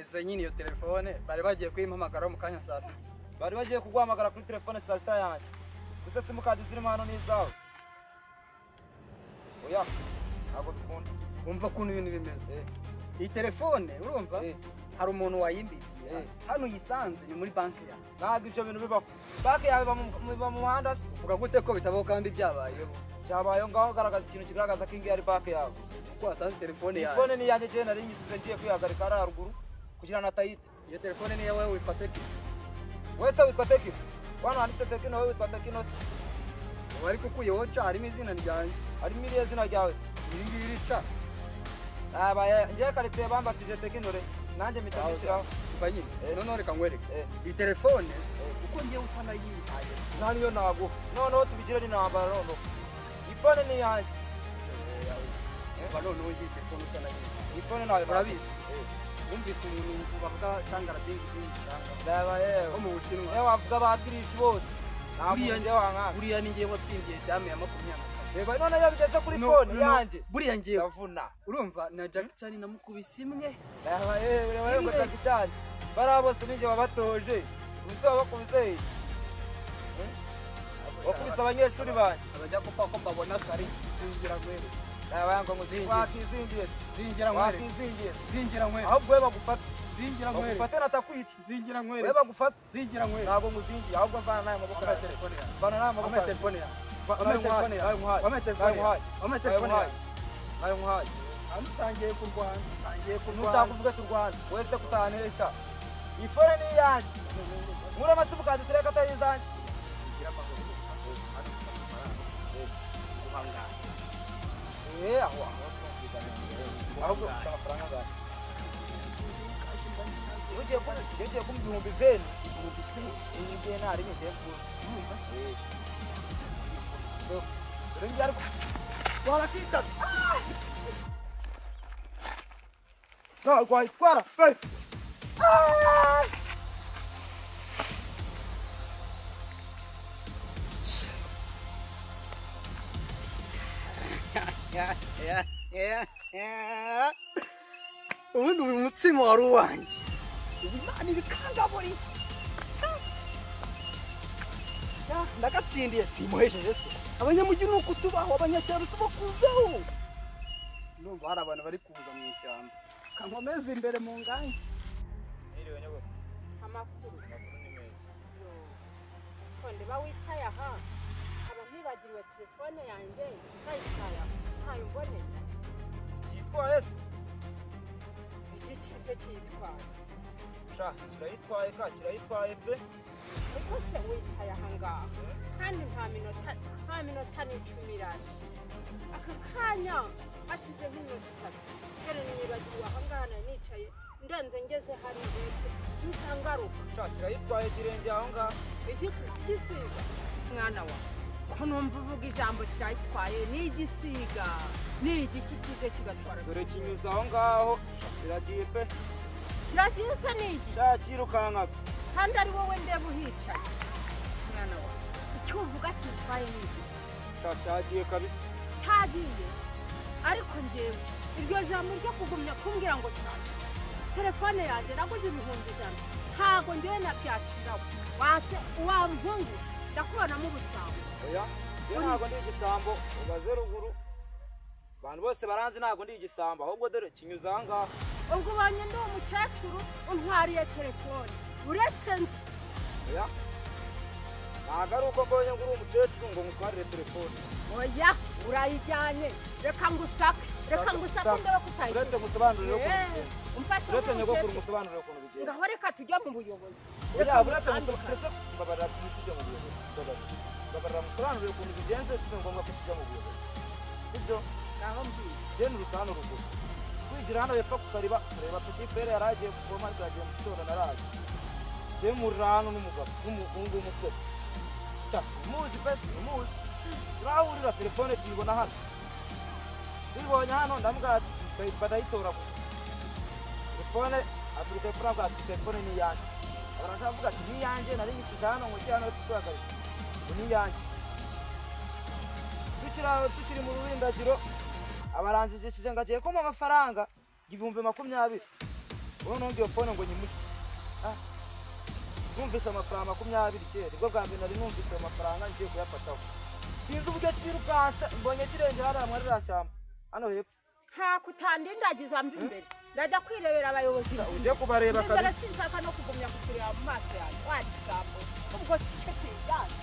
Bimeze nyine, iyo telefone bari bagiye kuyimpamagara mu kanya saa 6. Bari bagiye kuguhamagara kuri telefone saa 6 yanjye gusa? Simukadi zirimo hano ni izawe? Oya, ntabwo bikunda. Wumva ukuntu ibintu bimeze. Iyi telefone, urumva, hari umuntu wayimbikiye. Hano uyisanze ni muri banki yawe. Ntabwo ibyo bintu bibaho. Banki yawe iba mu muhanda se? Uvuga gute ko bitabaho kandi byabayeho? Cyabayeho. Ngaho garagaza ikintu kigaragaza ko iyi ngiyi ari banki yawe. Kuko wasanze telefone Iyi yawe. Phone ni iyanjye. Njyewe nari nyisize ngiye kwihagarika hariya haruguru kugira ngo natayite. Iyo telefone ni iyawe? Witwa Tekino? Wese witwa Tekino. Hano handitse Tekino, wowe witwa Tekino se? Ubu ariko ukuyeho ca, harimo izina ryanjye. Harimo iriya zina ryawe se? Iri ngiri ca. Abaye njyewe karitsiye bambatije Tekino re, nanjye mpita mbishyiraho. Umva nyine. Noneho reka nkwereke. Iyi telefone, kuko ngewe utanayimpaye, Nta niyo naguha. Noneho tubigire n'intambara. Noneho iyi phone ni iyanjye. Umva, noneho ngiyi telefone utanayimpaye, Iyi phone nawe urabizi, wumvise umuntu bavuga cangara dingi dingi canga Ndaba yewe. wo mu Bushinwa? Yewe, wavuga ba kirishi bose, nta muntu njyewe wankanga. Buriya ni ngewe watsindiye dame ya 24. Reba none iyo bigeze kuri No, phone no, yanjye, buriya ngewe, ndavuna. Urumva, na Jackie Chan namukubise imwe. Ndaba yewe, reba yewe. Imwe. Jackie Chan, bariya bose ninjye wabatoje. Uzi wabakubise? Wakubise abanyeshuri banjye. Abajya gupfa ko mbabona kare. Zingira nkwereke. Ndaba ngo Zingira. Wakizingiye? Zingira nkwereke. Wakizingiye? Zingira nkwereke. Ahubwo we bagufata. Zingira nkwereke. Bagufate natakwica. Zingira We nkwereke. bagufate. Zingira nkwereke. Ntabwo nguzingiye, ahubwo mvana n'aya maboko Wambaye yanjye. telefone yawe. Mvana n'aya maboko Wambaye yanjye. telefone yawe. Nayo Wambaye telefone nguhaye, yawe. nayo nguhaye, Wambaye telefone nayo yawe. nguhaye, Wambaye nayo telefone nguhaye, yawe. nayo nguhaye. Hano utangiye kurwana, utangiye kurwana. Nushaka uvuge turwana, wese kutanesha. Iyi phone ni iyanjye. Nkura amasimukadi tureke atari izanjye. Gira amahoro. Hano ufite amafaranga guhangana. Eh, aho twumvikana. Ahubwo ufite amafaranga angahe? Ugiye kumpa 20,000, 20,000, iyi ngiyi nta rimwe ngiye kubona. Urumva se? Dore ngiye, ariko warakica. Ntabwo wayitwara pe. Ubundi uyu mutsima wari uwanjye, ubu Imana ibikangaburiye. Ndagatsindiye, simuhesheje se. Abanyamujyi ni uku tubaho, abanyacyaro tubakuzeho. Ndumva hari abantu bari kuza mu ishyamba, kankomeze imbere mu ngange. Mwiriwe nyogokuru. Amakuru? Amakuru ni meza. Ko ndeba wicaye aha, nkaba nkwibagiriwe telefone yanjye nayitaye aho, ntayo mboneye. Cyitwaye se? Iki kize cyitwaye? Sha, kirayitwaye ka, kirayitwaye pe. Ariko se wicaye aha ngaha kandi nta minota n'icumi irashira, aka kanya hashize nk'iminota 3, dore nibagiriwe aha ngaha nari nicaye, ndenze ngeze hano hepfo mpita ngaruka. Sha, kirayitwaye, kirengeye aho ngaho. Iki igisiga, mwana wa, ko numva uvuga ijambo kirayitwaye, ni igisiga, ni igiki kije kigatwara? Dore kinyuze aho ngaho. Sha, kiragiye pe. Kiragiye se? Ni igiki? Sha, kirukankaga. Kandi ari wowe ndeba uhicaye, mwana wa, icyo uvuga kitwaye ni igiki? Sha, cyagiye kabisa. Cyagiye, ariko ngewe iryo jambo ryo kugumya kumbwira ngo cyane telefone yanjye naguze 100,000, ntago ngewe nabyakiraho. Wate wa muhungu, ndakubonamo ubusambo. Oya, njye ntabwo ndi igisambo. Ubaze ruguru, abantu bose baranzi, ntabwo ndi igisambo. Ahubwo dore kinyuze aha ngaha. Ubwo ubonye ndi umukecuru untwariye telefone, uretse nzi. Oya, ntabwo ari uko mbonye ngo uri umukecuru ngo ngutwarire telefone. Oya, urayijyanye. Reka ngusake, reka ngusake ndebe ko Uretse utayijyanye. ngusobanurire ukuntu Eh, bigenda. Umfashe Uretse nyogokuru, nk'umukecuru. ngusobanurire ukuntu bigenda. Ngaho reka tujye mu buyobozi. Oya, Reka uretse mutandukane. uretse, mbabarira, tujye mu buyobozi. Mbabarira, mbabarira, musobanurire ukuntu bigenze. Si ngombwa ko tujya mu buyobozi, sibyo? Ngaho mbwira. Njye nturutse hano ruguru, kwigira hano hepfo ku kariba kureba petit frère. Yari agiye kuvoma, ariko yagiye mu gitondo naraje. Njye mpurira hano n'umugabo n'umuhungu w'umusore. Cya, simuzi pe, simuzi. Turahurira, telefone tuyibona hano. Tuyibonye hano, ndamubwira ati badayitoragura telefone. Aturuka hepfo, aravuga ati telefone ni iyanjye. Abaraje avuga ati ni iyanjye, nari nyisize hano ngo njye hano tuhagarike, ngo ni iyanjye. Tukiri aho, tukiri mu rurindagiro, abarangijishije ngo agiye kumpa amafaranga 20,000. Noneho ngo iyo phone ngo nyimuhe. Ah, numvise amafaranga 20 kera, nibwo bwa mbere nari numvise ayo mafaranga ngiye kuyafataho. Sinzi uburyo cyirukanse, mbonye kirengera hariya muri ririya shyamba hano hepfo. Nta kutandindagiza, mva imbere, ndajya kwirebera abayobozi. Mva Ugiye kubareba imbere. Kabisa. Sinshaka no kugumya kukureba mu maso yanjye, wagisambo. Ubwo si cyo kijyana.